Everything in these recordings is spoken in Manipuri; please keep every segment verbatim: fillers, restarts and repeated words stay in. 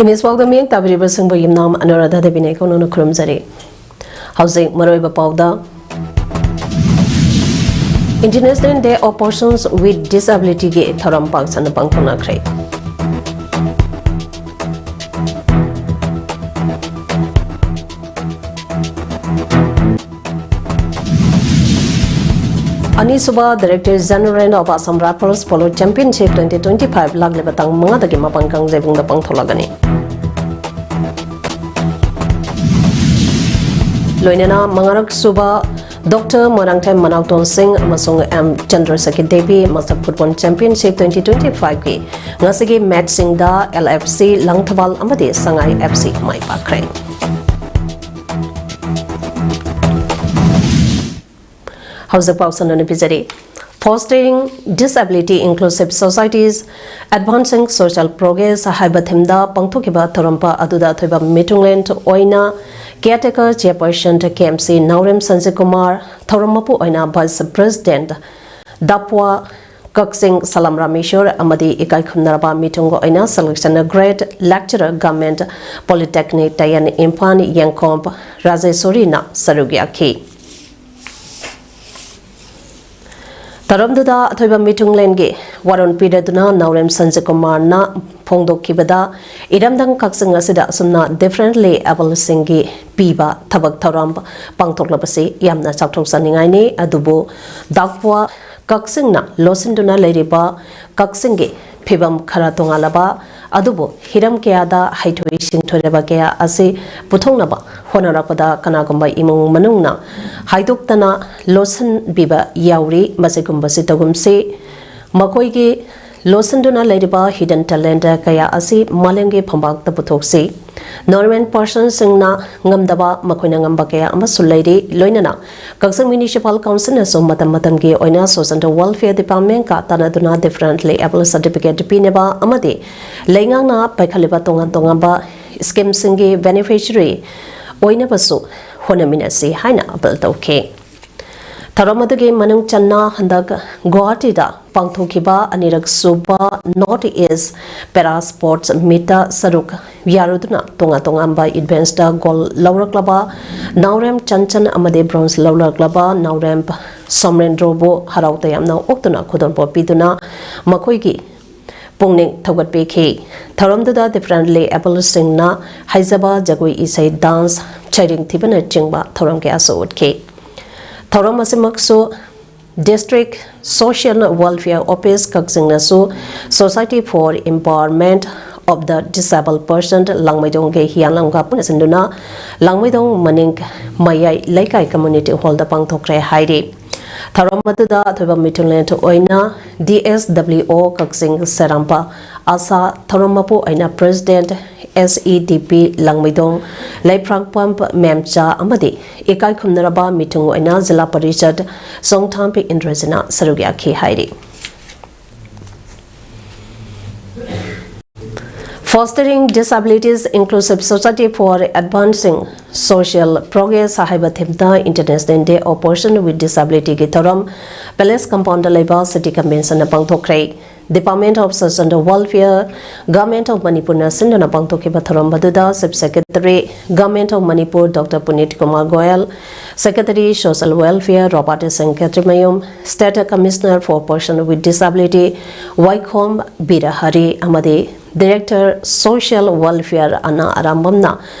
ꯏꯪꯂꯤꯁ ꯄꯥꯎꯗ ꯃꯤꯌꯦꯡ ꯇꯥꯕꯤꯔꯤꯕꯁꯤꯡꯕꯨ ꯌꯨꯝꯅꯥꯝ ꯑꯅꯨꯔꯥꯙꯥ ꯗꯦꯕꯤꯅ ꯏꯀꯧꯅꯅ ꯈꯨꯔꯨꯝꯖꯔꯤ꯫ ꯍꯧꯖꯤꯛ ꯃꯔꯨꯑꯣꯏꯕ ꯄꯥꯎꯗ, International Day of Persons with Disability ꯒꯤ ꯊꯧꯔꯝ ꯄꯥꯛ ꯁꯟꯅ ꯄꯥꯡꯊꯣꯛꯅꯈ꯭ꯔꯦ꯫ ꯑꯅꯤꯁꯨꯕ Director General of Assam Rifles Polo Championship twenty twenty-five ꯂꯥꯛꯂꯤꯕ ꯇꯥꯡ ꯃꯉꯥꯗꯒꯤ ꯃꯥꯄꯟ ꯀꯥꯡꯖꯩꯕꯨꯡꯗ ꯄꯥꯡꯊꯣꯛꯂꯒꯅꯤ꯫ ꯂꯣꯏꯅꯅ ꯃꯉꯥꯔꯛ ꯁꯨꯕ Doctor ꯃꯣꯏꯔꯥꯡꯊꯦꯝ ꯃꯅꯥꯎꯇꯣꯟ ꯁꯤꯡ ꯑꯃꯁꯨꯡ M Chandrasekhi Devi Master Football Championship twenty twenty-five ꯀꯤ ꯉꯁꯤꯒꯤ ꯃꯦꯠꯆꯁꯤꯡꯗ L F C ꯂꯪꯊꯕꯥꯜ ꯑꯃꯗꯤ ꯁꯉꯥꯏ F C ꯃꯥꯏ ꯄꯥꯛꯈ꯭ꯔꯦ꯫ ꯍꯧꯖꯤꯛ ꯄꯥꯎ ꯁꯟꯗꯣꯛꯅ ꯄꯤꯖꯔꯤ꯫ Fostering Disability Inclusive Societies, Advancing Social Progress ꯍꯥꯏꯕ ꯊꯤꯝꯗ ꯄꯥꯡꯊꯣꯛꯈꯤꯕ ꯊꯧꯔꯝ ꯑꯗꯨꯗ ꯑꯊꯣꯏꯕ ꯃꯤꯊꯨꯡꯂꯦꯟ ꯑꯣꯏꯅ Caretaker Chairperson K M C ꯅꯥꯎꯔꯦꯝ ꯁꯟꯖꯤꯠ ꯀꯨꯃꯥꯔ, ꯊꯧꯔꯝ ꯃꯄꯨ ꯑꯣꯏꯅ Vice President ꯗꯥꯄ꯭ꯋꯥ ꯀꯛꯆꯤꯡ ꯁꯂꯥꯝ ꯔꯥꯃꯦꯁꯣꯔ ꯑꯃꯗꯤ ꯏꯀꯥꯏ ꯈꯨꯝꯅꯔꯕ ꯃꯤꯊꯨꯡ ꯑꯣꯏꯅ Selection Grade Lecturer Government Polytechnic ꯇꯌꯦꯜ Imphal ꯌꯦꯡꯈꯣꯝ ꯔꯥꯖꯦꯁꯣꯔꯤꯅ ꯁꯔꯨꯛ ꯌꯥꯈꯤ꯫ ꯊꯧꯔꯝꯗꯨꯗ ꯑꯊꯣꯏꯕ ꯃꯤꯊꯨꯡꯂꯦꯟꯒꯤ ꯋꯥꯔꯣꯜ ꯄꯤꯔꯗꯨꯅ ꯅꯥꯎꯔꯦꯝ ꯁꯟꯖꯤꯠ ꯀꯨꯃꯥꯔꯅ ꯐꯣꯡꯗꯣꯛꯈꯤꯕꯗ, ꯏꯔꯝꯗꯝ ꯀꯛꯆꯤꯡ ꯑꯁꯤꯗ ꯑꯁꯨꯝꯅ differently abledꯁꯤꯡꯒꯤ ꯄꯤꯕ ꯊꯕꯛ ꯊꯧꯔꯝ ꯄꯥꯡꯊꯣꯛꯂꯕꯁꯤ ꯌꯥꯝꯅ ꯆꯥꯎꯊꯣꯛꯆꯅꯤꯡꯉꯥꯏꯅꯤ꯫ ꯑꯗꯨꯕꯨ ꯗꯥꯛꯄꯨꯋꯥ ꯀꯛꯆꯤꯡꯅ ꯂꯣꯠꯁꯤꯟꯗꯨꯅ ꯂꯩꯔꯤꯕ ꯀꯛꯆꯤꯡꯒꯤ ꯐꯤꯕꯝ ꯈꯔ ꯇꯣꯉꯥꯜꯂꯕ ꯑꯗꯨꯕꯨ ꯍꯤꯔꯝ ꯀꯌꯥꯗ ꯍꯩꯊꯣꯏ ꯁꯤꯡꯊꯣꯏꯔꯕ ꯀꯌꯥ ꯑꯁꯤ ꯄꯨꯊꯣꯛꯅꯕ ꯍꯣꯠꯅꯔꯛꯄꯗ ꯀꯅꯥꯒꯨꯝꯕ ꯏꯃꯨꯡ ꯃꯅꯨꯡꯅ ꯍꯥꯏꯗꯣꯛꯇꯅ ꯂꯣꯠꯁꯤꯟꯕꯤꯕ ꯌꯥꯎꯔꯤ꯫ ꯃꯁꯤꯒꯨꯝꯕꯁꯤ ꯇꯧꯒꯨꯝꯁꯤ꯫ ꯃꯈꯣꯏꯒꯤ ꯂꯣꯠꯁꯤꯟꯗꯨꯅ ꯂꯩꯔꯤꯕ hidden talent ꯀꯌꯥ ꯑꯁꯤ ꯃꯥꯂꯦꯝꯒꯤ ꯐꯝꯄꯥꯛꯇ ꯄꯨꯊꯣꯛꯁꯤ꯫ Normal personꯁꯤꯡꯅ ꯉꯝꯗꯕ ꯃꯈꯣꯏꯅ ꯉꯝꯕ ꯀꯌꯥ ꯑꯃꯁꯨ ꯂꯩꯔꯤ꯫ ꯂꯣꯏꯅꯅ ꯀꯛꯆꯤꯡ Municipal Councilꯅꯁꯨ ꯃꯇꯝ ꯃꯇꯝꯒꯤ ꯑꯣꯏꯅ Social and Welfare Departmentꯀ ꯇꯥꯟꯅꯗꯨꯅ differently able certificate ꯄꯤꯅꯕ ꯑꯃꯗꯤ ꯂꯩꯉꯥꯛꯅ ꯄꯥꯏꯈꯠꯂꯤꯕ ꯇꯣꯉꯥꯟ ꯇꯣꯉꯥꯟꯕ schemeꯁꯤꯡꯒꯤ beneficiary ꯑꯣꯏꯅꯕꯁꯨ ꯍꯣꯠꯅꯃꯤꯟꯅꯁꯤ ꯍꯥꯏꯅ appeal ꯇꯧꯈꯤ꯫ ꯊꯧꯔꯝ ꯑꯗꯨꯒꯤ ꯃꯅꯨꯡ ꯆꯟꯅ ꯍꯟꯗꯛ ꯒꯨꯋꯥꯍꯥꯇꯤꯗ ꯄꯥꯡꯊꯣꯛꯈꯤꯕ ꯑꯅꯤꯔꯛ ꯁꯨꯕ North East Para Sports Meetꯇ ꯁꯔꯨꯛ ꯌꯥꯔꯨꯗꯨꯅ ꯇꯣꯉꯥꯟ ꯇꯣꯉꯥꯟꯕ eventꯁꯇ gold ꯂꯧꯔꯛꯂꯕ ꯅꯥꯎꯔꯦꯝ ꯆꯟꯆꯟ ꯑꯃꯗꯤ bronze ꯂꯧꯔꯛꯂꯕ ꯅꯥꯎꯔꯦꯝ ꯁꯣꯃꯔꯦꯟꯗ꯭ꯔꯣꯕꯨ ꯍꯔꯥꯎ ꯇꯌꯥꯝꯅ ꯑꯣꯛꯇꯨꯅ ꯈꯨꯗꯣꯜꯄꯣꯠ ꯄꯤꯗꯨꯅ ꯃꯈꯣꯏꯒꯤ ꯄꯨꯛꯅꯤꯡ ꯊꯧꯒꯠꯄꯤꯈꯤ꯫ ꯊꯧꯔꯝꯗꯨꯗ differently abledꯁꯤꯡꯅ ꯍꯩꯖꯕ ꯖꯒꯣꯏ ꯏꯁꯩ, dance, ꯁꯩꯔꯦꯡ ꯊꯤꯕꯅꯆꯤꯡꯕ ꯊꯧꯔꯝ ꯀꯌꯥꯁꯨ ꯎꯠꯈꯤ꯫ ꯊꯧꯔꯝ ꯑꯁꯤꯃꯛꯁꯨ District Social Welfare Office ꯀꯛꯆꯤꯡꯅꯁꯨ Society for Empowerment of the Disabled Person ꯂꯥꯡꯃꯩꯗꯣꯡꯒꯤ ꯍꯤꯌꯥꯡꯂꯝꯒ ꯄꯨꯟꯅ ꯁꯤꯟꯗꯨꯅ ꯂꯥꯡꯃꯩꯗꯣꯡ ꯃꯅꯤꯡ ꯃꯌꯥꯏ ꯂꯩꯀꯥꯏ community hallꯗ ꯄꯥꯡꯊꯣꯛꯈ꯭ꯔꯦ ꯍꯥꯏꯔꯤ꯫ ꯊꯧꯔꯝ ꯑꯗꯨꯗ ꯑꯊꯣꯏꯕ ꯃꯤꯊꯨꯡꯂꯦꯟ ꯑꯣꯏꯅ D S W O ꯀꯛꯆꯤꯡ ꯁꯦꯔꯥꯝꯄ ꯑꯁꯥ, ꯊꯧꯔꯝ ꯃꯄꯨ ꯑꯣꯏꯅ President S E D P ꯂꯥꯡꯃꯩꯗꯣꯡ ꯂꯩꯐ꯭ꯔꯥꯛꯄꯝ ꯃꯦꯝꯆꯥ ꯑꯃꯗꯤ ꯏꯀꯥꯏ ꯈꯨꯝꯅꯔꯕ ꯃꯤꯊꯨꯡ ꯑꯣꯏꯅ ꯖꯤꯂꯥ ꯄꯔꯤꯁꯠ ꯆꯣꯡꯊꯥꯝꯕꯤ ꯏꯟꯗ꯭ꯔꯖꯤꯅ ꯁꯔꯨꯛ ꯌꯥꯈꯤ ꯍꯥꯏꯔꯤ꯫ Fostering Disabilities Inclusive Society for Advancing Social Progress ꯍꯥꯏꯕ themeꯗ International Day of Person with Disabilityꯒꯤ ꯊꯧꯔꯝ Palace Compoundꯗ ꯂꯩꯕ City Conventionꯅ ꯄꯥꯡꯊꯣꯛꯈ꯭ꯔꯦ꯫ Department of Social Welfare, Government of Manipurꯅ ꯁꯤꯟꯗꯨꯅ ꯄꯥꯡꯊꯣꯛꯈꯤꯕ ꯊꯧꯔꯝ ꯑꯗꯨꯗ Chief Secretary, Government of Manipur, Doctor Puneet Kumar Goel, Secretary Social Welfare Robert Singh Khetrimayum, State Commissioner for Person with Disability ꯋꯥꯏꯈꯣꯝ ꯕꯤꯔꯍꯔꯤ ꯑꯃꯗꯤ Director Social Welfare ꯑꯅꯥ ꯑꯔꯥꯝꯕꯝꯅ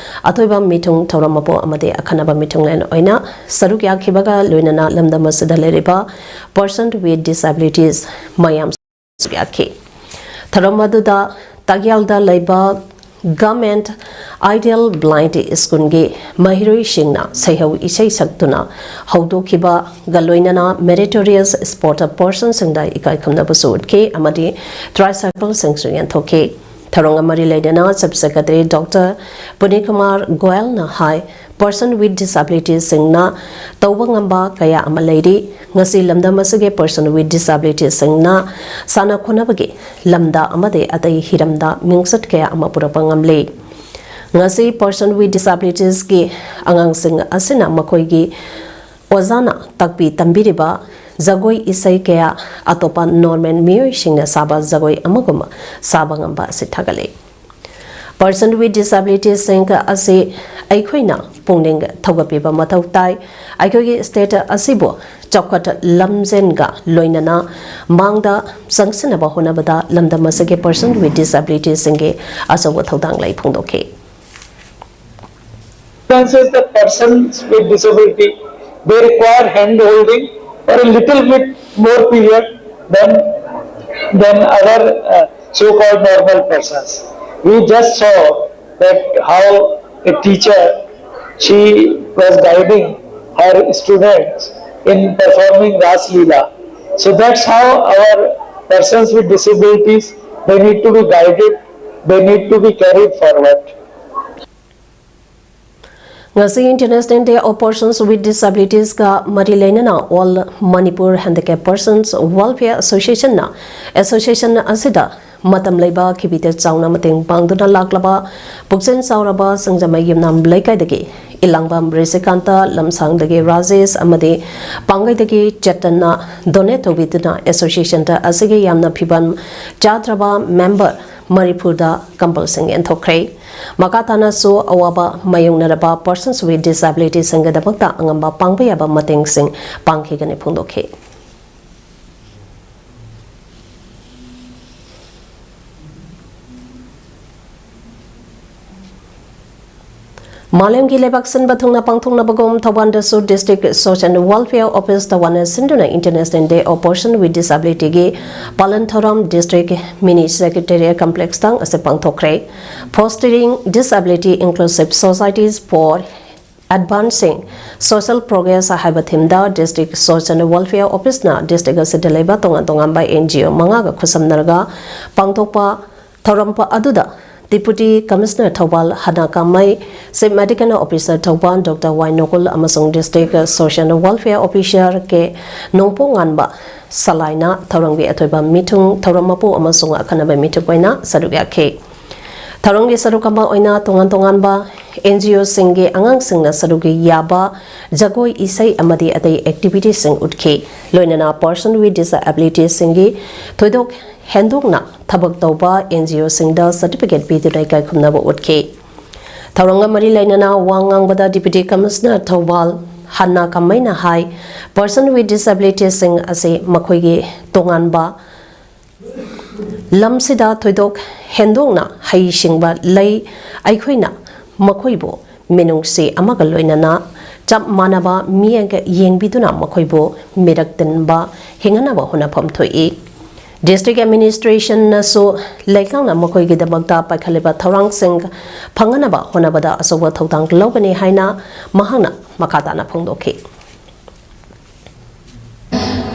ꯑꯊꯣꯏꯕ ꯃꯤꯊꯨꯡ ꯊꯧꯔꯝ ꯃꯄꯨ ꯑꯃꯗꯤ ꯑꯈꯟꯅꯕ ꯃꯤꯊꯨꯡꯂꯦꯟ ꯑꯣꯏꯅ ꯁꯔꯨꯛ ꯌꯥꯈꯤꯕꯒ ꯂꯣꯏꯅꯅ ꯂꯝꯗꯝ ꯑꯁꯤꯗ ꯂꯩꯔꯤꯕ Person with Disabilities ꯃꯌꯥꯝ ꯌꯥꯈꯤ꯫ ꯊꯧꯔꯝ ꯑꯗꯨꯗ ꯇꯥꯛꯌꯦꯜꯗ ꯂꯩꯕ Government Ideal Blind Schoolꯒꯤ ꯃꯍꯩꯔꯣꯏꯁꯤꯡꯅ ꯁꯩꯍꯧ ꯏꯁꯩ ꯁꯛꯇꯨꯅ ꯍꯧꯗꯣꯛꯈꯤꯕꯒ ꯂꯣꯏꯅꯅ Meritorious Sport Personꯁꯤꯡꯗ ꯏꯀꯥꯏ ꯈꯨꯝꯅꯕꯁꯨ ꯎꯠꯈꯤ ꯑꯃꯗꯤ tricycleꯁꯤꯡꯁꯨ ꯌꯦꯟꯊꯣꯛꯈꯤ꯫ ꯊꯧꯔꯝꯒ ꯃꯔꯤ ꯂꯩꯅꯅ Chief Secretary Doctor Puneet Kumar Goelꯅ high, Person with Disabilityꯁꯤꯡꯅ ꯇꯧꯕ ꯉꯝꯕ ꯀꯌꯥ ꯑꯃ ꯂꯩꯔꯤ꯫ ꯉꯁꯤ ꯂꯝꯗꯝ ꯑꯁꯤꯒꯤ Person with Disabilityꯁꯤꯡꯅ ꯁꯥꯟꯅ ꯈꯣꯠꯅꯕꯒꯤ ꯂꯝꯗ ꯑꯃꯗꯤ ꯑꯇꯩ ꯍꯤꯔꯝꯗ ꯃꯤꯡꯆꯠ ꯀꯌꯥ ꯑꯃ ꯄꯨꯔꯛꯄ ꯉꯝꯂꯤ꯫ ꯉꯁꯤ Person with Disabilitiesꯀꯤ ꯑꯉꯥꯡꯁꯤꯡ ꯑꯁꯤꯅ ꯃꯈꯣꯏꯒꯤ ꯑꯣꯖꯥꯅ ꯇꯥꯛꯄꯤ ꯇꯝꯕꯤꯔꯤꯕ ꯖꯒꯣꯏ ꯏꯁꯩ ꯀꯌꯥ ꯑꯇꯣꯞꯄ ꯅꯣꯔꯃꯦꯜ ꯃꯤꯑꯣꯏꯁꯤꯡꯅ ꯁꯥꯕ ꯖꯒꯣꯏ ꯑꯃꯒꯨꯝ ꯁꯥꯕ ꯉꯝꯕ ꯑꯁꯤ ꯊꯥꯒꯠꯂꯤ꯫ Person with disability ꯁꯤꯡ ꯑꯁꯤ ꯑꯩꯈꯣꯏꯅ ꯄꯨꯛꯅꯤꯡ ꯊꯧꯒꯠꯄꯤꯕ ꯃꯊꯧ ꯇꯥꯏ꯫ ꯑꯩꯈꯣꯏꯒꯤ state ꯑꯁꯤꯕꯨ ꯆꯥꯎꯈꯠ ꯂꯝꯖꯦꯟꯒ ꯂꯣꯏꯅꯅ ꯃꯥꯡꯗ ꯆꯪꯁꯤꯟꯅꯕ ꯍꯣꯠꯅꯕꯗ ꯂꯝꯗꯝ ꯑꯁꯤꯒꯤ person with disability ꯁꯤꯡꯒꯤ ꯑꯆꯧꯕ ꯊꯧꯗꯥꯡ ꯂꯩ ꯐꯣꯡꯗꯣꯛꯈꯤ꯫ Since the persons with disability, they require hand holding for a little bit more period than than other uh, so-called normal persons. We just saw that how a teacher, she was guiding her students in performing Ras Leela. So that's how our persons with disabilities, they need to be guided, they need to be carried forward. ꯉꯁꯤ International Day of Persons with Disabilitiesꯀ ꯃꯔꯤ ꯂꯩꯅꯅ All Manipur Handicap Persons Welfare Associationꯅ association ꯑꯁꯤꯗ ꯃꯇꯝ ꯂꯩꯕ ꯈꯤꯕꯤꯗ ꯆꯥꯎꯅ ꯃꯇꯦꯡ ꯄꯥꯡꯗꯨꯅ ꯂꯥꯛꯂꯕ ꯄꯨꯛꯆꯦꯜ ꯆꯥꯎꯔꯕ ꯁꯤꯡꯖꯃꯩ ꯌꯨꯝꯅꯥꯝ ꯂꯩꯀꯥꯏꯗꯒꯤ ꯏꯂꯥꯡꯕꯝ ꯔꯤꯁꯤꯀꯥꯟꯇ, ꯂꯝꯁꯥꯡꯗꯒꯤ ꯔꯥꯖꯦꯁ ꯑꯃꯗꯤ ꯄꯥꯡꯒꯩꯗꯒꯤ ꯆꯦꯇꯟꯅ donate ꯇꯧꯕꯤꯗꯨꯅ association ꯑꯁꯤꯒꯤ ꯌꯥꯝꯅ ꯐꯤꯕꯝ ꯆꯥꯗ꯭ꯔꯕ member ꯃꯔꯤꯐꯨꯗ ꯀꯝꯕꯜꯁꯤꯡ ꯌꯦꯟꯊꯣꯛꯈ꯭ꯔꯦ꯫ ꯃꯈꯥ ꯇꯥꯅꯁꯨ ꯑꯋꯥꯕ ꯃꯥꯌꯣꯛꯅꯔꯕ persons with disabilityꯁꯤꯡꯒꯤꯗꯃꯛꯇ ꯑꯉꯝꯕ ꯄꯥꯡꯕ ꯌꯥꯕ ꯃꯇꯦꯡꯁꯤꯡ ꯄꯥꯡꯈꯤꯒꯅꯤ ꯐꯣꯡꯗꯣꯛꯈꯤ꯫ ꯃꯥꯂꯦꯝꯒꯤ ꯂꯩꯕꯥꯛ ꯁꯤꯟꯕ ꯊꯨꯡꯅ ꯄꯥꯡꯊꯣꯛꯅꯕꯒꯨꯝ ꯊꯧꯕꯥꯜꯗꯁꯨ District Social Welfare Office ꯊꯧꯕꯥꯜꯅ ꯁꯤꯟꯗꯨꯅ International Day of Person with Disabilityꯒꯤ ꯄꯥꯂꯟ ꯊꯧꯔꯝ District Mini Secretariat Complexꯇ ꯉꯁꯤ ꯄꯥꯡꯊꯣꯛꯈ꯭ꯔꯦ꯫ Fostering Disability Inclusive Societies for Advancing Social Progress ꯍꯥꯏꯕ themeꯗ District Social Welfare Officeꯅ district ꯑꯁꯤꯗ ꯂꯩꯕ ꯇꯣꯉꯥꯟ ꯇꯣꯉꯥꯟꯕ NGO ꯃꯉꯥꯒ ꯈꯨꯠꯁꯝꯅꯔꯒ ꯄꯥꯡꯊꯣꯛꯄ ꯊꯧꯔꯝ ꯑꯗꯨꯗ Deputy Commissioner ꯊꯧꯕꯥꯜ ꯍꯅꯥ ꯀꯥꯃꯩ, Chief Medical Officer ꯊꯧꯕꯥꯜ ꯗꯣꯛꯇꯔ ꯋꯥꯏ ꯅꯣꯀꯨꯜ ꯑꯃꯁꯨꯡ District Social Welfare Officer ꯀꯦ ꯅꯣꯡꯄꯣꯛ ꯉꯥꯟꯕ ꯁꯂꯥꯏꯅ ꯊꯧꯔꯝꯒꯤ ꯑꯊꯣꯏꯕ ꯃꯤꯊꯨꯡ, ꯊꯧꯔꯝ ꯃꯄꯨ ꯑꯃꯁꯨꯡ ꯑꯈꯟꯅꯕ ꯃꯤꯊꯨꯞ ꯑꯣꯏꯅ ꯁꯔꯨꯛ ꯌꯥꯈꯤ꯫ ꯊꯧꯔꯝꯒꯤ ꯁꯔꯨꯛ ꯑꯃ ꯑꯣꯏꯅ ꯇꯣꯉꯥꯟ ꯇꯣꯉꯥꯟꯕ NGOꯁꯤꯡꯒꯤ ꯑꯉꯥꯡꯁꯤꯡꯅ ꯁꯔꯨꯛ ꯌꯥꯕ ꯖꯒꯣꯏ, ꯏꯁꯩ ꯑꯃꯗꯤ ꯑꯇꯩ activityꯁꯤꯡ ꯎꯠꯈꯤ꯫ ꯂꯣꯏꯅꯅ Person with Disabilityꯁꯤꯡꯒꯤ ꯊꯣꯏꯗꯣꯛ ꯍꯦꯟꯗꯣꯛꯅ ꯊꯕꯛ ꯇꯧꯕ NGOꯁꯤꯡꯗ certificate ꯄꯤꯗꯨꯅ ꯏꯀꯥꯏ ꯈꯨꯝꯅꯕ ꯎꯠꯈꯤ꯫ ꯊꯧꯔꯝꯒ ꯃꯔꯤ ꯂꯩꯅꯅ ꯋꯥ ꯉꯥꯡꯕꯗ Deputy Commissioner ꯊꯧꯕꯥꯜ ꯍꯟꯅ ꯀꯝꯃꯩꯅ ꯍꯥꯏ, Person with Disabilityꯁꯤꯡ ꯑꯁꯤ ꯃꯈꯣꯏꯒꯤ ꯇꯣꯉꯥꯟꯕ ꯂꯝꯁꯤꯗ ꯊꯣꯏꯗꯣꯛ ꯍꯦꯟꯗꯣꯛꯅ ꯍꯩꯁꯤꯡꯕ ꯂꯩ꯫ ꯑꯩꯈꯣꯏꯅ ꯃꯈꯣꯏꯕꯨ ꯃꯤꯅꯨꯡꯁꯤ ꯑꯃꯒ ꯂꯣꯏꯅꯅ ꯆꯞ ꯃꯥꯟꯅꯕ ꯃꯤꯠꯌꯦꯡꯒ ꯌꯦꯡꯕꯤꯗꯨꯅ ꯃꯈꯣꯏꯕꯨ ꯃꯤꯔꯛ ꯇꯤꯟꯕ ꯍꯤꯡꯍꯟꯅꯕ ꯍꯣꯠꯅꯐꯝ ꯊꯣꯛꯏ꯫ District Administrationꯅꯁꯨ ꯂꯩꯉꯥꯛꯅ ꯃꯈꯣꯏꯒꯤꯗꯃꯛꯇ ꯄꯥꯏꯈꯠꯂꯤꯕ ꯊꯧꯔꯥꯡꯁꯤꯡ ꯐꯪꯍꯟꯅꯕ ꯍꯣꯠꯅꯕꯗ ꯑꯆꯧꯕ ꯊꯧꯗꯥꯡ ꯂꯧꯒꯅꯤ ꯍꯥꯏꯅ ꯃꯍꯥꯛꯅ ꯃꯈꯥ ꯇꯥꯅ ꯐꯣꯡꯗꯣꯛꯈꯤ꯫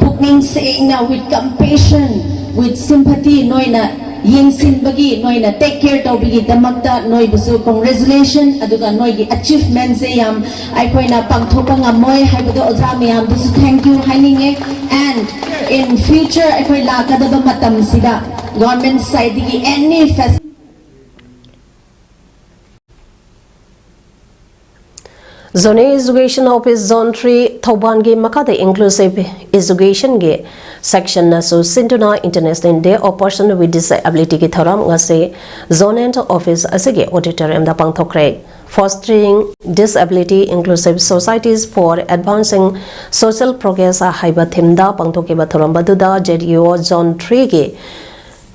ꯄꯨꯛꯅꯤꯡ ꯁꯦꯡꯅ, with compassion, with sympathy, ꯅꯣꯏꯅ ꯌꯦꯡꯁꯤꯟꯕꯒꯤ, ꯅꯣꯏꯅ take care ꯇꯧꯕꯒꯤꯗꯃꯛꯇ ꯅꯣꯏꯕꯨꯁꯨ congratulation, ꯑꯗꯨꯒ ꯅꯣꯏꯒꯤ achievementꯁꯦ ꯌꯥꯝ ꯑꯩꯈꯣꯏꯅ ꯄꯥꯡꯊꯣꯛꯄ ꯉꯝꯃꯣꯏ ꯍꯥꯏꯕꯗꯣ ꯑꯣꯖꯥ ꯃꯌꯥꯝꯗꯁꯨ thank you ꯍꯥꯏꯅꯤꯡꯉꯦ꯫ And in future ꯑꯩꯈꯣꯏ ꯂꯥꯛꯀꯗꯕ ꯃꯇꯝꯁꯤꯗ government sideꯗꯒꯤ any facility Zonal Education Office Zone three ꯊꯧꯕꯥꯜꯒꯤ ꯃꯈꯥꯗ Inclusive Educationꯒꯤ Sectionꯅ ꯁꯨ ꯁꯤꯟꯗꯨꯅ International Day of Person with Disabilityꯒꯤ ꯊꯧꯔꯝ ꯉꯁꯤ Zonal Office ꯑꯁꯤꯒꯤ auditoriumꯗ ꯄꯥꯡꯊꯣꯛꯈ꯭ꯔꯦ꯫ Fostering Disability Inclusive Societies for Advancing Social Progress ꯍꯥꯏꯕ themeꯗ ꯄꯥꯡꯊꯣꯛꯈꯤꯕ ꯊꯧꯔꯝ ꯑꯗꯨꯗ ZEO Zone threeꯒꯤ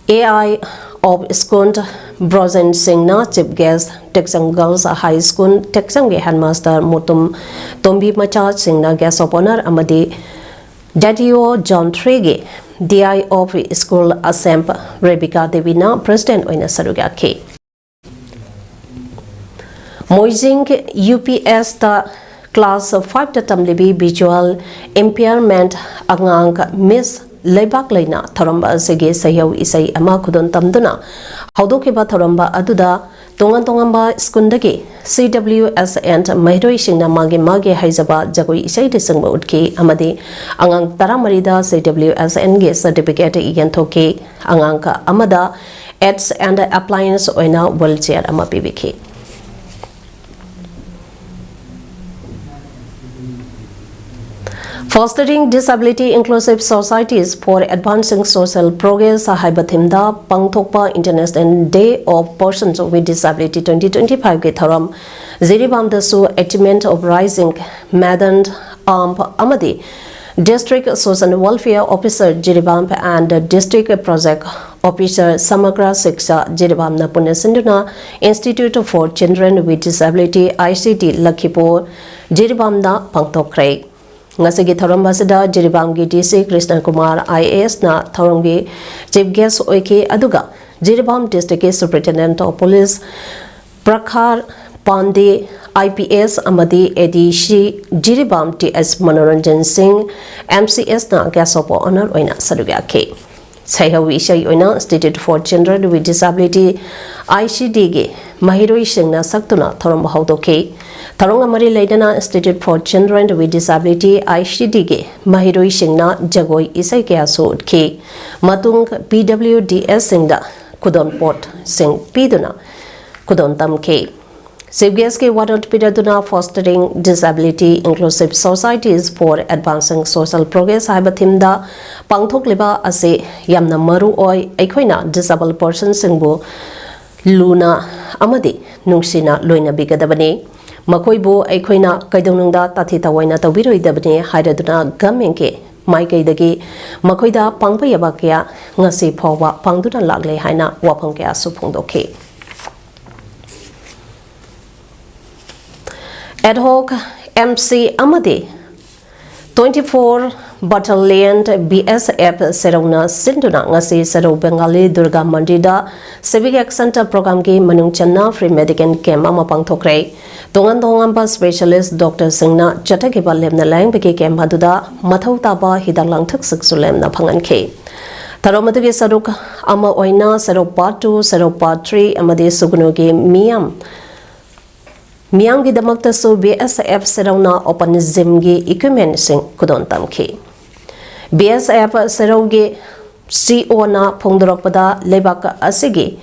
AI of School Brojen ꯁꯤꯡꯅ chief guest, ꯇꯦꯛꯆꯝ Girls High School ꯇꯦꯛꯆꯝꯒꯤ headmaster Mutum ꯇꯣꯝꯕꯤ ꯃꯆꯥꯁꯤꯡꯅ guest of honour ꯑꯃꯗꯤ ZEO Zone threeꯒꯤ DI of School ꯑꯁꯦꯝ Rebika ꯗꯦꯕꯤꯅ president ꯑꯣꯏꯅ ꯁꯔꯨꯛ ꯌꯥꯈꯤ꯫ ꯃꯣꯏꯖꯤꯡ UPSꯇ class fiveꯇ ꯇꯝꯂꯤꯕꯤ visual impairment ꯑꯉꯥꯡ Miss ꯂꯩꯕꯥꯛ ꯂꯩꯅ ꯊꯧꯔꯝ ꯑꯁꯤꯒꯤ ꯁꯩꯍꯧ ꯏꯁꯩ ꯑꯃ ꯈꯨꯗꯣꯜ ꯇꯝꯗꯨꯅ ꯍꯧꯗꯣꯛꯈꯤꯕ ꯊꯧꯔꯝ ꯑꯗꯨꯗ ꯇꯣꯉꯥꯟ ꯇꯣꯉꯥꯟꯕ schoolꯗꯒꯤ CWSN ꯃꯍꯩꯔꯣꯏꯁꯤꯡꯅ ꯃꯥꯒꯤ ꯃꯥꯒꯤ ꯍꯩꯖꯕ ꯖꯒꯣꯏ ꯏꯁꯩꯅꯆꯤꯡꯕ ꯎꯠꯈꯤ ꯑꯃꯗꯤ ꯑꯉꯥꯡ ꯇꯔꯥꯃꯔꯤꯗ CWSNꯒꯤ certificate ꯌꯦꯟꯊꯣꯛꯈꯤ꯫ ꯑꯉꯥꯡ ꯑꯃꯗ Aids and Appliance ꯑꯣꯏꯅ wheelchair ꯑꯃ ꯄꯤꯕꯤꯈꯤ꯫ Fostering Disability Inclusive Societies for Advancing Social Progress ꯍꯥꯏꯕ ꯊꯤꯝꯗ ꯄꯥꯡꯊꯣꯛꯄ International Day of Persons with Disability twenty twenty-five ꯒꯤ ꯊꯧꯔꯝ ꯖꯤꯔꯤꯕꯥꯝꯗꯁꯨ Achievement of Rising Madan Amp ꯑꯃꯗꯤ District Social Welfare Officer Jiribam and District Project Officer Samagra Shiksha Jiribamꯅ ꯄꯨꯟꯅ ꯁꯤꯟꯗꯨꯅ Institute for Children with Disability, I C D, ꯂꯈꯤꯄꯨꯔ, ꯖꯤꯔꯤꯕꯥꯝꯗ ꯄꯥꯡꯊꯣꯛꯈ꯭ꯔꯦ꯫ ꯉꯁꯤꯒꯤ ꯊꯧꯔꯝ ꯑꯁꯤꯗ ꯖꯤꯔꯤꯕꯥꯝꯒꯤ D C Krishna Kumar I A S ꯅ ꯊꯧꯔꯝꯒꯤ chief guest ꯑꯣꯏꯈꯤ, ꯑꯗꯨꯒ ꯖꯤꯔꯤꯕꯥꯝ district ꯀꯤ Superintendent of Police ꯄ꯭ꯔꯈꯥꯔ Pandey, I P S, ꯑꯃꯗꯤ A D C Jiribam T S Manoranjan ꯁꯤꯡ, M C S ꯅ guest of honour ꯑꯣꯏꯅ ꯁꯔꯨꯛ ꯌꯥꯈꯤ꯫ ꯁꯩꯍꯧ ꯏꯁꯩ ꯑꯣꯏꯅ Institute for Children with Disability, I C D ꯒꯤ ꯃꯍꯩꯔꯣꯏꯁꯤꯡꯅ ꯁꯛꯇꯨꯅ ꯊꯧꯔꯝ ꯍꯧꯗꯣꯛꯈꯤ꯫ ꯊꯧꯔꯝꯒ ꯃꯔꯤ ꯂꯩꯅꯅ Institute for Children with Disability, I C D ꯒꯤ ꯃꯍꯩꯔꯣꯏꯁꯤꯡꯅ ꯖꯒꯣꯏ ꯏꯁꯩ ꯀꯌꯥꯁꯨ ꯎꯠꯈꯤ꯫ ꯃꯇꯨꯡ P W D S ꯁꯤꯡꯗ ꯈꯨꯗꯣꯜꯄꯣꯠꯁꯤꯡ ꯄꯤꯗꯨꯅ ꯈꯨꯗꯣꯜ ꯇꯝꯈꯤ꯫ Chief guest ꯀꯤ ꯋꯥꯔꯣꯜ ꯄꯤꯔꯗꯨꯅ Fostering Disability Inclusive Societies for Advancing Social Progress ꯍꯥꯏꯕ ꯊꯤꯝꯗ ꯄꯥꯡꯊꯣꯛꯂꯤꯕ ꯑꯁꯤ ꯌꯥꯝꯅ ꯃꯔꯨ ꯑꯣꯏ꯫ ꯑꯩꯈꯣꯏꯅ disabled person ꯁꯤꯡꯕꯨ ꯂꯨꯅ ꯑꯃꯗꯤ ꯅꯨꯡꯁꯤꯅ ꯂꯣꯏꯅꯕꯤꯒꯗꯕꯅꯤ꯫ ꯃꯈꯣꯏꯕꯨ ꯑꯩꯈꯣꯏꯅ ꯀꯩꯗꯧꯅꯨꯡꯗ ꯇꯥꯊꯤ ꯇꯥꯑꯣꯏꯅ ꯇꯧꯕꯤꯔꯣꯏꯗꯕꯅꯤ ꯍꯥꯏꯔꯗꯨꯅ government ꯀꯤ ꯃꯥꯏꯀꯩꯗꯒꯤ ꯃꯈꯣꯏꯗ ꯄꯥꯡꯕ ꯌꯥꯕ ꯀꯌꯥ ꯉꯁꯤ ꯐꯥꯎꯕ ꯄꯥꯡꯗꯨꯅ ꯂꯥꯛꯂꯦ ꯍꯥꯏꯅ ꯋꯥꯐꯝ ꯀꯌꯥꯁꯨ ꯐꯣꯡꯗꯣꯛꯈꯤ꯫ Ad hoc M C ꯑꯃꯗꯤ twenty-four Battalion B S F ꯁꯦꯔꯧꯅ ꯁꯤꯟꯗꯨꯅ ꯉꯁꯤ ꯁꯦꯔꯧ Bengali Durga ꯃꯟꯗꯤꯔꯗ Civic Action Program ꯒꯤ ꯃꯅꯨꯡ ꯆꯟꯅ free medical camp ꯑꯃ ꯄꯥꯡꯊꯣꯛꯈ꯭ꯔꯦ꯫ ꯇꯣꯉꯥꯟ ꯇꯣꯉꯥꯟꯕ specialist doctor ꯁꯤꯡꯅ ꯆꯠꯊꯈꯤꯕ ꯂꯦꯝꯅ ꯂꯥꯌꯦꯡꯕꯒꯤ camp ꯑꯗꯨꯗ ꯃꯊꯧ ꯇꯥꯕ ꯍꯤꯗꯥꯛ ꯂꯥꯡꯊꯛꯁꯤꯡꯁꯨ ꯂꯦꯝꯅ ꯐꯪꯍꯟꯈꯤ꯫ ꯊꯧꯔꯝ ꯑꯗꯨꯒꯤ ꯁꯔꯨꯛ ꯑꯃ ꯑꯣꯏꯅ ꯁꯦꯔꯧ Part two, ꯁꯦꯔꯧ Part three ꯑꯃꯗꯤ ꯁꯨꯒꯅꯨꯒꯤ ꯃꯤꯌꯥꯝ ꯃꯤꯌꯥꯝꯒꯤꯗꯃꯛꯇꯁꯨ B S F ꯁꯦꯔꯧꯅ open gym ꯒꯤ equipment ꯁꯤꯡ ꯈꯨꯗꯣꯜ ꯇꯝꯈꯤ꯫ B S F ꯁꯦꯔꯧꯒꯤ ꯁꯤ ꯑꯣꯅ ꯐꯣꯡꯗꯣꯔꯛꯄꯗ, ꯂꯩꯕꯥꯛ ꯑꯁꯤꯒꯤ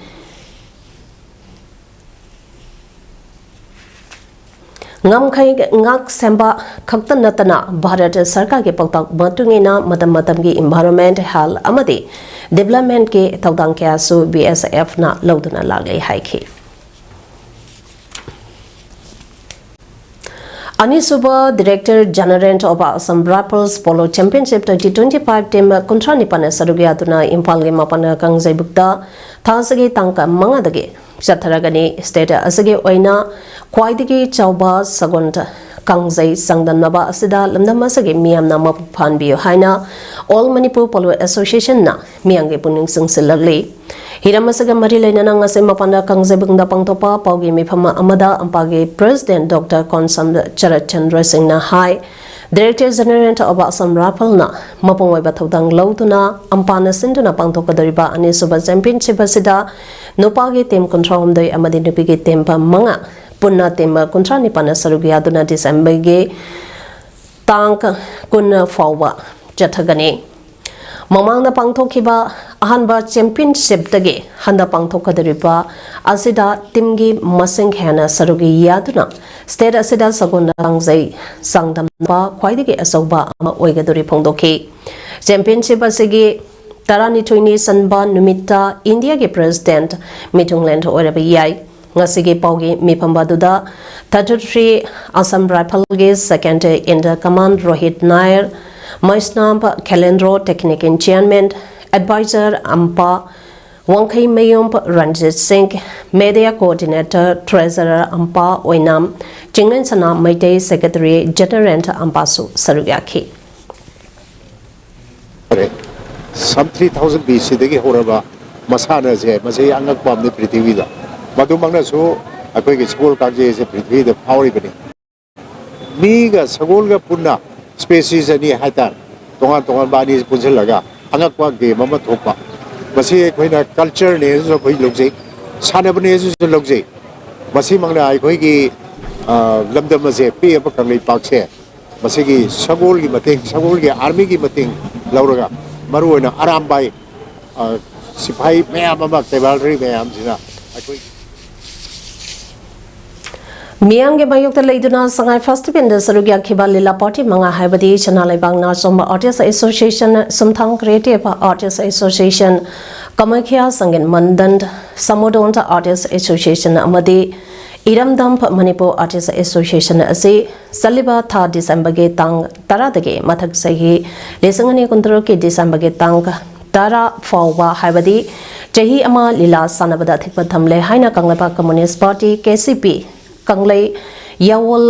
ꯉꯝꯈꯩ ꯉꯥꯛ ꯁꯦꯝꯕ ꯈꯛꯇ ꯅꯠꯇꯅ, ꯚꯥꯔꯠ ꯁꯔꯀꯥꯔꯒꯤ ꯄꯥꯎꯇꯥꯛ ꯃꯇꯨꯡ ꯏꯟꯅ ꯃꯇꯝ ꯃꯇꯝꯒꯤ environment, health ꯑꯃꯗꯤ developmentꯀꯤ ꯊꯧꯗꯥꯡ ꯀꯌꯥꯁꯨ BSFꯅ ꯂꯧꯗꯨꯅ ꯂꯥꯛꯂꯦ ꯍꯥꯏꯈꯤ꯫ ꯑꯅꯤꯁꯨꯕ Director General of Assam Rifles Polo Championship twenty twenty-five team ꯀꯨꯟꯊ꯭ꯔꯥ ꯅꯤꯄꯥꯟꯅ ꯁꯔꯨꯛ ꯌꯥꯗꯨꯅ ꯏꯝꯐꯥꯜꯒꯤ ꯃꯄꯥꯟ ꯀꯥꯡꯖꯩꯕꯨꯛꯇ ꯊꯥ ꯑꯁꯤꯒꯤ ꯇꯥꯡ ꯃꯉꯥꯗꯒꯤ ꯆꯠꯊꯔꯒꯅꯤ꯫ State ꯑꯁꯤꯒꯤ ꯑꯣꯏꯅ ꯈ꯭ꯋꯥꯏꯗꯒꯤ ꯆꯥꯎꯕ ꯁꯒꯣꯜ ꯀꯥꯡꯖꯩ ꯆꯥꯡꯗꯝꯅꯕ ꯑꯁꯤꯗ ꯂꯝꯗꯝ ꯑꯁꯤꯒꯤ ꯃꯤꯌꯥꯝꯅ ꯃꯄꯨꯡ ꯐꯥꯍꯟꯕꯤꯌꯨ ꯍꯥꯏꯅ All Manipur Polo Associationꯅ ꯃꯤꯌꯥꯝꯒꯤ ꯄꯨꯛꯅꯤꯡ ꯆꯤꯡꯁꯤꯜꯂꯛꯂꯤ꯫ ꯍꯤꯔꯝ ꯑꯁꯤꯒ ꯃꯔꯤ ꯂꯩꯅꯅ ꯉꯁꯤ ꯃꯄꯥꯟꯗ ꯀꯥꯡꯖꯩꯕꯨꯡꯗ ꯄꯥꯡꯊꯣꯛꯄ ꯄꯥꯎꯒꯤ ꯃꯤꯐꯝ ꯑꯃꯗ ꯑꯝꯄꯥꯒꯤ President Doctor ꯀꯣꯟꯁꯝ ꯆꯔꯠꯆꯟꯗ꯭ꯔ ꯁꯤꯡꯅ ꯍꯥꯏ, Director General of Assam Riflesꯅ ꯃꯄꯨꯡ ꯑꯣꯏꯕ ꯊꯧꯗꯥꯡ ꯂꯧꯗꯨꯅ ꯑꯝꯄꯥꯅ ꯁꯤꯟꯗꯨꯅ ꯄꯥꯡꯊꯣꯛꯀꯗꯧꯔꯤꯕ ꯑꯅꯤꯁꯨꯕ championship ꯑꯁꯤꯗ ꯅꯨꯄꯥꯒꯤ team ꯀꯨꯟꯊ꯭ꯔꯥꯍꯨꯝꯗꯣꯏ ꯑꯃꯗꯤ ꯅꯨꯄꯤꯒꯤ team ꯃꯉꯥ, ꯄꯨꯟꯅ team ꯀꯨꯟꯊ꯭ꯔꯥ ꯅꯤꯄꯥꯟꯅ ꯁꯔꯨꯛ ꯌꯥꯗꯨꯅ Decemberꯒꯤ ꯇꯥꯡ ꯀꯨꯟ ꯐꯥꯎꯕ ꯆꯠꯊꯒꯅꯤ꯫ ꯃꯃꯥꯡꯗ ꯄꯥꯡꯊꯣꯛꯈꯤꯕ ꯑꯍꯥꯟꯕ championshipꯇꯒꯤ ꯍꯟꯗꯛ ꯄꯥꯡꯊꯣꯛꯀꯗꯧꯔꯤꯕ ꯑꯁꯤꯗ teamꯒꯤ ꯃꯁꯤꯡ ꯍꯦꯟꯅ ꯁꯔꯨꯛ ꯌꯥꯗꯨꯅ state ꯑꯁꯤꯗ ꯁꯒꯣꯜ ꯀꯥꯡꯖꯩ ꯆꯥꯡꯗꯝꯅꯕ ꯈ꯭ꯋꯥꯏꯗꯒꯤ ꯑꯆꯧꯕ ꯑꯃ ꯑꯣꯏꯒꯗꯧꯔꯤ ꯐꯣꯡꯗꯣꯛꯈꯤ꯫ Championship ꯑꯁꯤꯒꯤ ꯇꯔꯥꯅꯤꯊꯣꯏꯅꯤ ꯆꯟꯕ ꯅꯨꯃꯤꯠꯇ ꯏꯟꯗꯤꯌꯥꯒꯤ President ꯃꯤꯊꯨꯡꯂꯦꯟ ꯑꯣꯏꯔꯕ ꯌꯥꯏ꯫ ꯉꯁꯤꯒꯤ ꯄꯥꯎꯒꯤ ꯃꯤꯐꯝ ꯑꯗꯨꯗ thirty-three Assam Riflesꯒꯤ second in the command Rohit Nair, Maisnam Khelendro, technical chairman, advisor ꯑꯝꯄꯥ ꯋꯥꯡꯈꯩꯃꯌꯨꯝ Ranjit ꯁꯤꯡ, media coordinator, treasurer ꯑꯝꯄꯥ ꯑꯣꯏꯅꯥꯝ, ꯆꯤꯡꯂꯦꯟ ꯁꯅꯥ ꯃꯩꯇꯩ, secretary general ꯑꯝꯄꯥꯁꯨ ꯁꯔꯨꯛ ꯌꯥꯈꯤ꯫ Some three thousand BCꯗꯒꯤ ꯍꯧꯔꯕ ꯃꯁꯥꯟꯅꯁꯦ, ꯃꯁꯤ ꯑꯉꯛꯄ ꯑꯃꯅꯤ ꯄ꯭ꯔꯤꯊꯤꯕꯤꯗ꯫ ꯃꯗꯨꯃꯛꯅꯁꯨ ꯑꯩꯈꯣꯏꯒꯤ ꯁꯒꯣꯜ ꯀꯥꯡꯖꯩ ꯑꯁꯦ ꯄ꯭ꯔꯤꯊꯤꯕꯤꯗ ꯐꯥꯎꯔꯤꯕꯅꯤ꯫ ꯃꯤꯒ ꯁꯒꯣꯜꯒ ꯄꯨꯟꯅ species ꯑꯅꯤ ꯍꯥꯏꯇꯥꯔꯦ, ꯇꯣꯉꯥꯟ ꯇꯣꯉꯥꯟꯕ ꯑꯅꯤ ꯄꯨꯟꯁꯤꯜꯂꯒ ꯑꯉꯛꯄ game ꯑꯃ ꯊꯣꯛꯄ, ꯃꯁꯤ ꯑꯩꯈꯣꯏꯅ cultureꯅꯦꯁꯨ ꯑꯩꯈꯣꯏ ꯂꯧꯖꯩ, ꯁꯥꯟꯅꯕꯅꯦꯁꯨ ꯂꯧꯖꯩ꯫ ꯃꯁꯤꯃꯛꯅ ꯑꯩꯈꯣꯏꯒꯤ, ꯑ, ꯂꯝꯗꯝ ꯑꯁꯦ, ꯄꯤꯛꯑꯕ ꯀꯪꯂꯩꯄꯥꯛꯁꯦ, ꯃꯁꯤꯒꯤ ꯁꯒꯣꯜꯒꯤ ꯃꯇꯦꯡ, ꯁꯒꯣꯜꯒꯤ armyꯒꯤ ꯃꯇꯦꯡ ꯂꯧꯔꯒ ꯃꯔꯨꯑꯣꯏꯅ ꯑꯔꯥꯝꯕꯥꯏ, ꯑ, ꯁꯤꯐꯥꯏ ꯃꯌꯥꯝ ꯑꯃ, cavalry ꯃꯌꯥꯝꯁꯤꯅ ꯑꯩꯈꯣꯏ ꯃꯤꯌꯥꯝꯒꯤ ꯃꯥꯌꯣꯛꯇ ꯂꯩꯗꯨꯅ ꯁꯉꯥꯏ ꯐꯦꯁꯇꯤꯚꯦꯜꯗ ꯁꯔꯨꯛ ꯌꯥꯈꯤꯕ ꯂꯤꯂꯥ ꯄꯥꯔꯇꯤ ꯃꯉꯥ ꯍꯥꯏꯕꯗꯤ ꯁꯅꯥ ꯂꯩꯕꯥꯛ ꯅꯥꯆꯣꯝꯕ Artist Association, ꯁꯨꯝꯊꯥꯡ Creative Artist Association, Kamakhya ꯁꯪꯒꯤꯠ ꯃꯟꯗꯟ, ꯁꯃꯨꯗꯣꯟ Artist Association ꯑꯃꯗꯤ ꯏꯔꯝꯗꯝ ꯃꯅꯤꯄꯨꯔ Artist Association ꯑꯁꯤ ꯆꯠꯂꯤꯕ ꯊꯥ ꯗꯤꯁꯦꯝꯕꯔꯒꯤ ꯇꯥꯡ ꯇꯔꯥꯗꯒꯤ ꯃꯊꯪ ꯆꯍꯤ ꯂꯤꯁꯤꯡ ꯑꯅꯤ ꯀꯨꯟꯇꯔꯨꯛꯀꯤ ꯗꯤꯁꯦꯝꯕꯔꯒꯤ ꯇꯥꯡ ꯇꯔꯥ ꯐꯥꯎꯕ ꯍꯥꯏꯕꯗꯤ ꯆꯍꯤ ꯑꯃ ꯂꯤꯂꯥ ꯁꯥꯟꯅꯕꯗ ꯑꯊꯤꯡꯕ ꯊꯝꯂꯦ ꯍꯥꯏꯅ Kangleipak Communist Party, K C P, ꯀꯪꯂꯩ ꯌꯥꯋꯣꯜ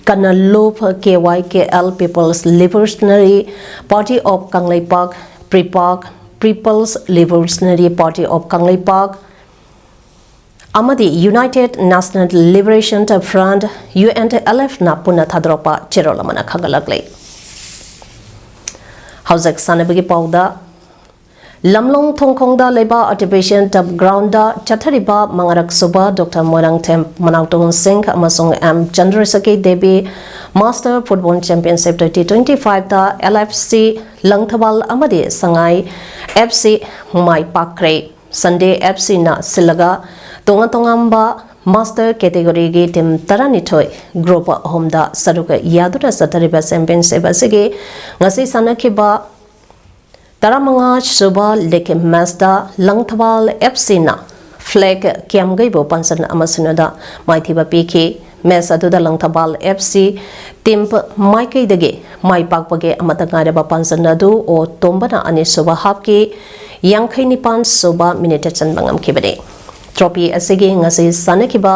ꯀꯅꯂꯨꯞ, K Y K L, People's Revolutionary Party of Kangleipak, PREPAK, People's Revolutionary Party of Kangleipak ꯑꯃꯗꯤ United National Liberation Front, U N L F ꯅ ꯄꯨꯟꯅ ꯊꯥꯗꯣꯔꯛꯄ ꯆꯦꯔꯣꯜ ꯑꯃꯅ ꯈꯪꯒꯠꯂꯛꯂꯤ꯫ ꯍꯧꯖꯤꯛ ꯁꯥꯟꯅꯕꯒꯤ ꯄꯥꯎꯗ, ꯂꯝꯂꯣꯡ ꯊꯣꯡꯈꯣꯡꯗ ꯂꯩꯕ Artificial Turf Ground ꯗ ꯆꯠꯊꯔꯤꯕ ꯃꯉꯥꯔꯛ ꯁꯨꯕ Doctor ꯃꯣꯏꯔꯥꯡꯊꯦꯝ ꯃꯅꯥꯎꯇꯣꯟ ꯁꯤꯡ ꯑꯃꯁꯨꯡ M ꯆꯟꯗ꯭ꯔꯁꯀꯤ Devi Master Football Championship twenty twenty five ꯇ L F C ꯂꯪꯊꯕꯥꯜ ꯑꯃꯗꯤ ꯁꯉꯥꯏ F C ꯃꯥꯏ ꯄꯥꯛꯈ꯭ꯔꯦ꯫ Sunday F C ꯅ ꯁꯤꯜꯂꯒ ꯇꯣꯉꯥꯟ ꯇꯣꯉꯥꯟꯕ Master category ꯒꯤ team ꯇꯔꯥꯅꯤꯊꯣꯏ group ꯑꯍꯨꯝꯗ ꯁꯔꯨꯛ ꯌꯥꯗꯨꯅ ꯆꯠꯊꯔꯤꯕ championship ꯑꯁꯤꯒꯤ ꯉꯁꯤ ꯁꯥꯟꯅꯈꯤꯕ ꯇꯔꯥꯃꯉꯥ ꯁꯨꯕ league match ꯇ ꯂꯪꯊꯕꯥꯜ F C ꯅ ꯐ꯭ꯂꯦꯛ ꯀ꯭ꯌꯥꯝꯒꯩꯕꯨ ꯄꯥꯟꯖꯟ ꯑꯃ ꯁꯤꯅꯣꯗ ꯃꯥꯏꯊꯤꯕ ꯄꯤꯈꯤ꯫ Match ꯑꯗꯨꯗ ꯂꯪꯊꯕꯥꯜ F C team ꯃꯥꯏꯀꯩꯗꯒꯤ ꯃꯥꯏ ꯄꯥꯛꯄꯒꯤ ꯑꯃꯠꯇ ꯉꯥꯏꯔꯕ ꯄꯥꯟꯖꯟ ꯑꯗꯨ ꯑꯣ ꯇꯣꯝꯕꯅ ꯑꯅꯤꯁꯨꯕ half ꯀꯤ ꯌꯥꯡꯈꯩ ꯅꯤꯄꯥꯟ ꯁꯨꯕ minute ꯇ ꯆꯟꯕ ꯉꯝꯈꯤꯕꯅꯤ꯫ Trophy ꯑꯁꯤꯒꯤ ꯉꯁꯤ ꯁꯥꯟꯅꯈꯤꯕ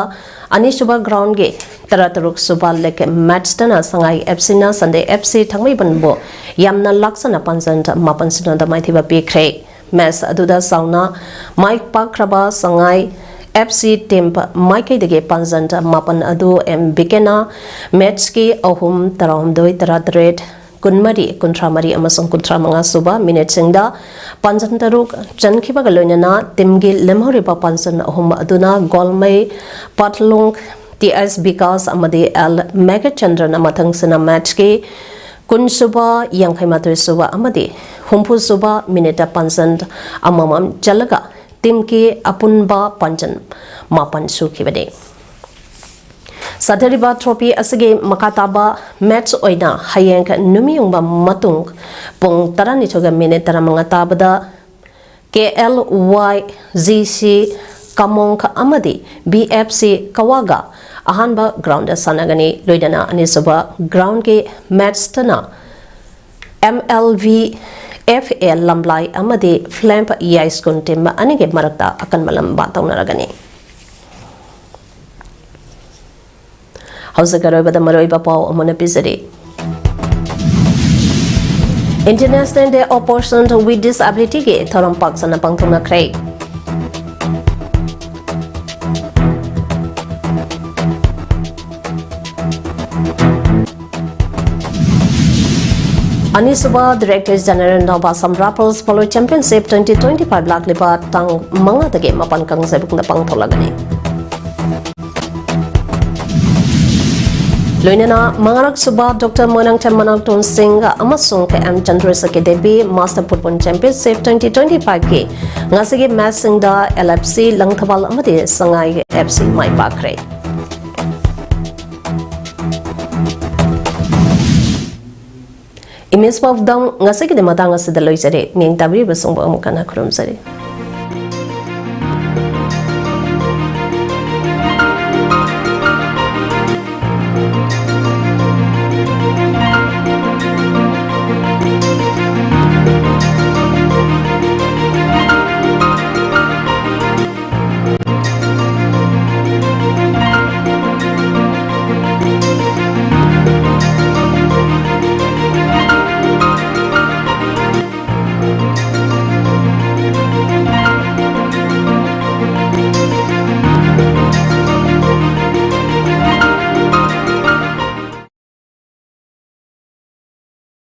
ꯑꯅꯤꯁꯨꯕ ground ꯒꯤ ꯇꯔꯥꯇꯔꯨꯛ ꯁꯨꯕ league match ꯇꯅ ꯁꯉꯥꯏ F C ꯅ Sunday F C ꯊꯥꯡꯃꯩꯕꯟꯕꯨ ꯌꯥꯝꯅ ꯂꯥꯛꯆꯅ ꯄꯥꯟꯖꯟ ꯃꯥꯄꯟ ꯁꯤꯅꯣꯗ ꯃꯥꯏꯊꯤꯕ ꯄꯤꯈ꯭ꯔꯦ꯫ Match ꯑꯗꯨꯗ ꯆꯥꯎꯅ ꯃꯥꯏ ꯄꯥꯛꯈ꯭ꯔꯕ ꯁꯉꯥꯏ F C team ꯃꯥꯏꯀꯩꯗꯒꯤ ꯄꯥꯟꯖꯟ ꯃꯥꯄꯟ ꯑꯗꯨ M ꯕꯤꯀꯦꯅ match ꯀꯤ ꯑꯍꯨꯝ, ꯇꯔꯥꯍꯨꯝꯗꯣꯏ, ꯇꯔꯥꯇꯔꯦꯠ, ꯀꯨꯟꯃꯔꯤ, ꯀꯨꯟꯊ꯭ꯔꯥ ꯃꯔꯤ ꯑꯃꯁꯨꯡ ꯀꯨꯟꯊ꯭ꯔꯥ ꯃꯉꯥ ꯁꯨꯕ minute ꯁꯤꯡꯗ ꯄꯥꯟꯖꯟ ꯇꯔꯨꯛ ꯆꯟꯈꯤꯕꯒ ꯂꯣꯏꯅꯅ team ꯒꯤ ꯂꯦꯝꯍꯧꯔꯤꯕ ꯄꯥꯟꯖꯟ ꯑꯍꯨꯝ ꯑꯗꯨꯅ ꯒꯣꯜꯃꯩ, ꯄꯥꯠꯂꯨꯡ, T S ꯕꯤꯀꯥꯁ ꯑꯃꯗꯤ L ꯃꯦꯘꯆꯟꯗ꯭ꯔꯅ ꯃꯊꯪꯁꯤꯅ match ꯀꯤ ꯀꯨꯟ ꯁꯨꯕ, ꯌꯥꯡꯈꯩ ꯃꯥꯊꯣꯏ ꯁꯨꯕ ꯑꯃꯗꯤ ꯍꯨꯝꯐꯨ ꯁꯨꯕ ꯃꯤꯅꯤꯠꯇ ꯄꯥꯟꯖꯟ ꯑꯃꯃꯝ ꯆꯜꯂꯒ ꯇꯤꯝꯒꯤ ꯑꯄꯨꯟꯕ ꯄꯥꯟꯖꯟ ꯃꯥꯄꯟ ꯁꯨꯈꯤꯕꯅꯤ꯫ ꯁꯥꯊꯔꯤꯕ ꯇ꯭ꯔꯣꯐꯤ ꯑꯁꯤꯒꯤ ꯃꯈꯥ ꯇꯥꯕ ꯃꯦꯠꯆ ꯑꯣꯏꯅ ꯍꯌꯦꯡ ꯅꯨꯃꯤꯠ ꯌꯨꯡꯕ ꯃꯇꯨꯡ ꯄꯨꯡ ꯇꯔꯥꯅꯤꯊꯣꯏꯒ ꯃꯤꯅꯤꯠ ꯇꯔꯥꯃꯉꯥ ꯇꯥꯕꯗ ꯀꯦ ꯑꯦꯜ ꯋꯥꯏ ꯖꯤ ꯁꯤ ꯀꯃꯣꯡ ꯑꯃꯗꯤ ꯕꯤ ꯑꯦꯐ ꯁꯤ ꯀꯋꯥꯒ ꯑꯍꯥꯟꯕ ꯒ꯭ꯔꯥꯎꯟꯗ ꯁꯥꯟꯅꯒꯅꯤ꯫ ꯂꯣꯏꯅꯅ ꯑꯅꯤꯁꯨꯕ ꯒ꯭ꯔꯥꯎꯟꯒꯤ ꯃꯦꯠꯆꯇꯅ M L V F A ꯂꯝꯂꯥꯏ ꯑꯃꯗꯤ ꯐ꯭ꯂꯦꯝ ꯌꯥꯏꯁ꯭ꯀꯨꯜ ꯇꯤꯝ ꯑꯅꯤꯒꯤ ꯃꯔꯛꯇ ꯑꯀꯟꯕ ꯂꯝꯕꯥ ꯇꯧꯅꯔꯒꯅꯤ꯫ ꯍꯧꯖꯤꯛ ꯑꯔꯣꯏꯕꯗ ꯃꯔꯨꯑꯣꯏꯕ ꯄꯥꯎ ꯑꯃꯅ ꯄꯤꯖꯔꯤ꯫ International Day of Person with Disabilityꯒꯤ ꯊꯧꯔꯝ ꯄꯥꯛ ꯁꯟꯅ ꯄꯥꯡꯊꯣꯛꯅꯈ꯭ꯔꯦ꯫ ꯑꯅꯤꯁꯨꯕ Director General Nova Assam Raffles Polo Championship twenty twenty-five ꯂꯥꯛꯂꯤꯕ ꯇꯥꯡ ꯃꯉꯥꯗꯒꯤ ꯃꯥꯄꯟ ꯀꯥꯡꯖꯩꯕꯨꯡꯗ ꯄꯥꯡꯊꯣꯛꯂꯒꯅꯤ꯫ ꯂꯣꯏꯅꯅ ꯃꯉꯥꯔꯛ ꯁꯨꯕ ꯗꯣꯛꯇꯔ ꯃꯣꯏꯔꯥꯡꯊꯦꯝ ꯃꯅꯥꯎꯇꯣꯟ ꯁꯤꯡ ꯑꯃꯁꯨꯡ K M Chandrasekhar Devi Master Football Championship twenty twenty-fiveꯀꯤ ꯉꯁꯤꯒꯤ ꯃꯦꯠꯆꯁꯤꯡꯗ ꯑꯦꯜ ꯑꯦꯐ ꯁꯤ ꯂꯪꯊꯕꯥꯜ ꯑꯃꯗꯤ ꯁꯉꯥꯏ ꯑꯦꯐ ꯁꯤ ꯃꯥꯏ ꯄꯥꯛꯈ꯭ꯔꯦ꯫ ꯏꯃꯦꯖ ꯄꯥꯎꯗꯝ ꯉꯁꯤꯒꯤꯗꯤ ꯃꯇꯥꯡ ꯑꯁꯤꯗ ꯂꯣꯏꯖꯔꯦ꯫ ꯃꯤꯠꯌꯦꯡ ꯇꯥꯕꯤꯔꯤꯕꯁꯤꯡꯕꯨ ꯑꯃꯨꯛ ꯍꯟꯅ ꯈꯨꯔꯨꯝꯖꯔꯤ꯫